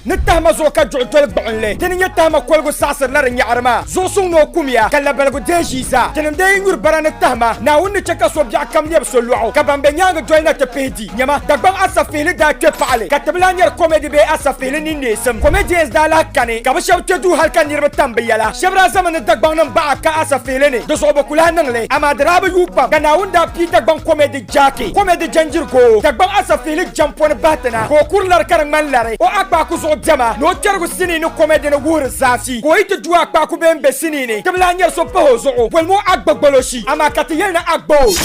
Ni tahima zuɣu ka duɣu doli gbuɣinli. Dini n-nyɛ tahima koligu saɣisiri la di nyaɣiri maa. Zuɣusuŋ ni o kumya, ka labaligu deei ʒii zaa. Tinim dee yi nyuri bara ni tahima, Naawuni ni chɛ ka so biɛɣu kam lɛbi so lɔɣu, ka ban be nyaaŋa doli na ti pihi di. Nyama, Dagbaŋ asafihili daa kpe paɣili, ka ti bi lahi nyari comedy bee asafihili ninneesim. Comedians daa lahi kani, ka bɛ shɛba kpe duu hali ka niriba tam bɛ yɛla. Shɛba daa zami ni Dagbaŋ nim baɣa ka asafihili ni, di zuɣu bɛ ku lahi niŋ li. Amaa di daa bi yuui pam ka Naawuni daa pii Dagbaŋ comedy Jaaki, comedy janjirigoo, Dagbaŋ asafihili jampɔni bahi ti na, ka o kuri lari ka di ŋmani lari. O akpaaku zuɣu diɛma ni o kpɛrigu sinii ni comedy ni wuhiri zaafi, ka o yi ti du akpaaku bee m-be sinii ni, ti bi lahi nyari so pahi o zuɣu. Bolimi o Agbogboloshi, amaa ka ti yɛli ni Agboosh.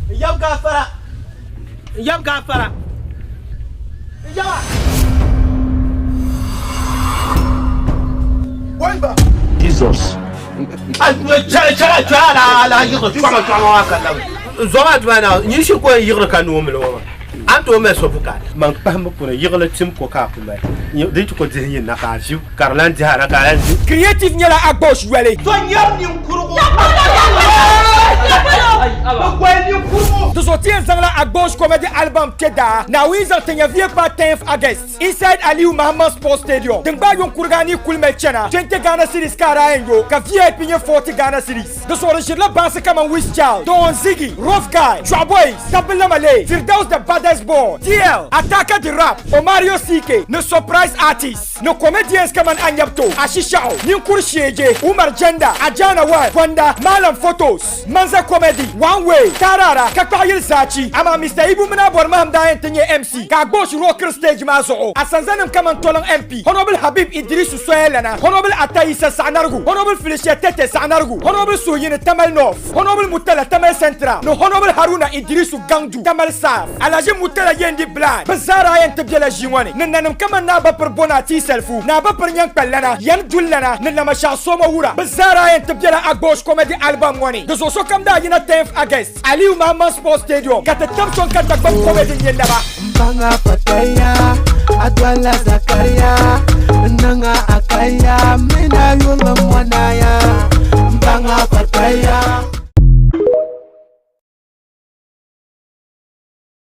N yab gaafara, n yab gaafara, n yaba. Jesus. Chɛla chɛla la la yiɣiri chɔma chɔma maa ka labi. Zoma duma na nyin shiri ko n yiɣiri ka noo mili ŋɔ maa. A ni tooi mali so bukaata. Man kpahimbu puuni yiɣili tim ko ka a ku mali. Di ti ku dihi nyin na ka a viu ka di lan dihi a na ka a lan di. Creative nyɛla Agboosh yoli. So nyari ninkurugu. Bɛ goli ninkurugu. Di zuɣu ti yɛn zaŋla Agboosh comedy album kpe daa Naawuni zaŋ ti nya vie paai 10th August inside Aliyu Mahamman Sports Stadium. Din gbaai yuŋ kuriga anii kuli mali chana 20 Ghana cedis ka a daa yɛn yo ka VIP nyɛ 40 Ghana cedis. Di zuɣu di ʒirila baansi kaman Wiz Child, Don Ziggy, Rough Guy, Chɔɣu Boys, Sabbi Lamale, Firdaus the Baddest Boy, DL, Ataka the Rap, Omario CK ni Surprise Artist ni comedians kaman Anyabto, Ashisha'u, Ninkur Sheeje, Umar Janda, Ajana One, Gwanda, Malam Photos, Manza Comedy, One Way, Tarara, ka kpaɣi yili Zaachi. Amaa Mister Ibu mini Abɔri Maham daa yɛn ti nyɛ MC ka Agboosh rockiri stage maa zuɣu. Asanzanim kaman Toliŋ MP, Honourable Habib Idrisu Soya Lana, Honourable Atta Yisa Saɣinarigu, Honourable Felicia Tete Saɣinarigu, Honourable Suhuyini Tamale North, Honourable Murtala Tamale Central ni Honourable Haruna Iddrisu Gangdu Tamale South. Alhaji Murtala Yendi Bilal bɛ zaa daa yɛn ti bela ʒii ŋɔ ni ni nanim kaman Naa Bapiri Bona Tii Salifu, Naa Bapiri Nyankpalilana, Yani Dullana ni Lamashɛɣu Somo Wura. Bɛ zaa daa yɛn ti bela Agboosh Comedy Album ŋɔ ni. Di zuɣu sokam daa yina 10th August Aliyu Mahamman Sports Stadium ka ti tab sɔŋ ka Dagbaŋ Comedy nyɛ naba. M-baŋ a pataya, a dɔlila Zakaria, n-niŋ a akaya mini a yurilim ŋɔ naaya.